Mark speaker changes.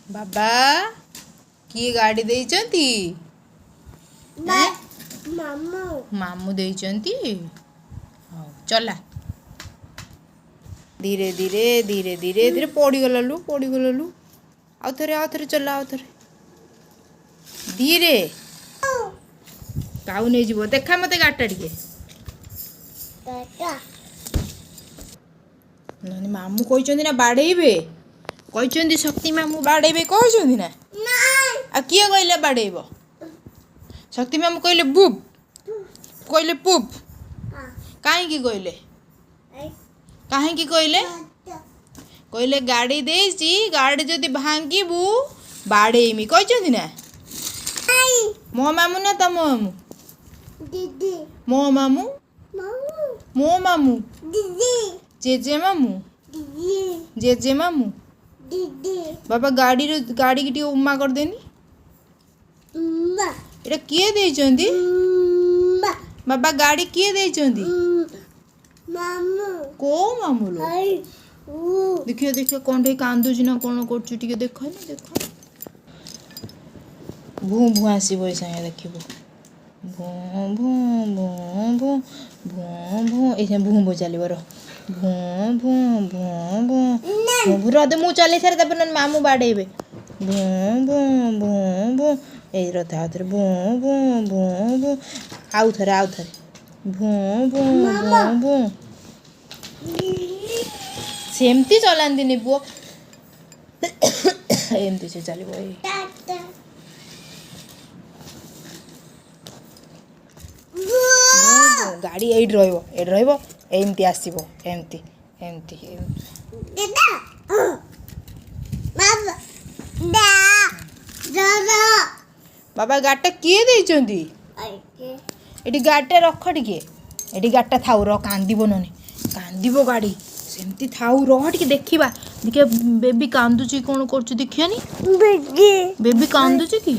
Speaker 1: ବାବା କିଏ ଗାଡ଼ି ଦେଇଛନ୍ତି? ଏଁ?
Speaker 2: ମାମୁ।
Speaker 1: ମାମୁଁ ଦେଇଛନ୍ତି। ହଉ, ଚଲା ଧୀରେ ଧୀରେ ଧୀରେ ଧୀରେ ଧୀରେ। ପଡ଼ିଗଲୁ, ପଡ଼ିଗଲୁ। ଆଉ ଥରେ, ଆଉ ଥରେ ଚଲା, ଆଉ ଥରେ ଧୀରେ। କାଉ ନେଇଯିବ। ଦେଖା ମତେ ଗାଡ଼ିଟା ଟିକେ।
Speaker 2: ଟାଟା।
Speaker 1: ନହେଲେ ମାମୁଁ କହିଛନ୍ତି ନା ବାଡ଼େଇବେ କହିଛନ୍ତି। ଶକ୍ତି ମାମୁଁ ବାଡ଼େଇବେ କହିଛନ୍ତି ନା?
Speaker 2: ନାଇଁ।
Speaker 1: ଆଉ କିଏ କହିଲେ ବାଡ଼େଇବ? ଶକ୍ତି ମାମୁଁ କହିଲେ ବୁପ୍, କହିଲେ ପୁପ୍। କାହିଁକି କହିଲେ? କାହିଁକି କହିଲେ? କହିଲେ ଗାଡ଼ି ଦେଇଛି, ଗାଡ଼ି ଯଦି ଭାଙ୍ଗିବୁ ବାଡ଼େଇମି କହିଛନ୍ତି ନା? ମୋ ମାମୁଁ ନା ତମ ମାମୁଁ?
Speaker 2: ଦିଦି।
Speaker 1: ମୋ ମାମୁଁ।
Speaker 2: ମାମୁ।
Speaker 1: ମୋ ମାମୁଁ।
Speaker 2: ଦିଦି।
Speaker 1: ଜେଜେ ମାମୁଁ।
Speaker 2: ଦିଦି।
Speaker 1: ଜେଜେ ମାମୁଁ।
Speaker 2: ଦିଦି।
Speaker 1: ବାବା, ଗାଡ଼ିର ଗାଡ଼ିକି ଟିକେ ଉମା କରିଦେନି।
Speaker 2: ମା।
Speaker 1: ଏଇଟା କିଏ ଦେଇଛନ୍ତି?
Speaker 2: ମା।
Speaker 1: ବାବା, ଗାଡ଼ି କିଏ ଦେଇଛନ୍ତି?
Speaker 2: ମାମୁ।
Speaker 1: କୋଉ ମାମୁଁ ଲୋ?
Speaker 2: I ଉ।
Speaker 1: ଦେଖିବା, ଦେଖିବା, କଣ୍ଢେଇ କାନ୍ଦୁଛି ନା କ'ଣ କରୁଛି ଟିକେ ଦେଖନି, ଦେଖ। ଭୁଁ ଭୁଁ ଆସିବ ଏଇ ସାଙ୍ଗେ, ଦେଖିବୁ। ଭୁଁ ଭୁଁ ଭୁଁ ଭୁଁ ଭୁଁ ଭୁଁ, ଏଇ ସାଙ୍ଗେ ଭୁଁ ଭୁଁ ଚାଲିବ। ରହ। ଭୁଁ ଭୁଁ ଭୁଁ ଭୁଁ ଭୁଁ ଭୁଁ। ରହ ଦେ, ମୁଁ ଚଲେଇ ସାରେ, ତାପରେ ନହେଲେ ମାମୁଁ ବାଡ଼େଇବେ। ଭୁଁ ଭୁଁ ଭୁଁ ଭୁଁ। ଏଇ ରଥ, ଆଉ ଥରେ ଭୁଁ ଭୁଁ ଭୁଁ ଭୁଁ। ଆଉ ଥରେ, ଆଉ ଥରେ ଭୁଁ ଭୁଁ ଭୁଁ ଭୁଁ। ସେମିତି ଚଲାନ୍ତିନି ପୁଅ, ଏମିତି ସେ ଚାଲିବ ଏଇ।
Speaker 2: ଟାଟା।
Speaker 1: ଭୁଁ ଭୁଁ। ଗାଡ଼ି ଏଇଠି ରହିବ, ଏଇଠି ରହିବ। ଏମିତି ଆସିବ, ଏମିତି ଏମିତି ଏମିତି।
Speaker 2: ଦାଦା, ବାବା, ଦା ଦାଦା।
Speaker 1: ବାବା, ଗାଡ଼ିଟା କିଏ ଦେଇଛନ୍ତି?
Speaker 2: ଆଇକେ।
Speaker 1: ଏଠି ଗାଡ଼ିଟା ରଖ ଟିକେ। ଏଠି ଗାଡ଼ିଟା ଥାଉ, ରହ। କାନ୍ଦିବ ନହେଲେ, କାନ୍ଦିବ ଗାଡ଼ି। ସେମିତି ଥାଉ, ରହ ଟିକେ, ଦେଖିବା। ଦେଖିବା, ବେବି କାନ୍ଦୁଛି, କ'ଣ କରୁଛି ଦେଖିବାନି।
Speaker 2: ବେବି।
Speaker 1: ବେବି କାନ୍ଦୁଛି କି?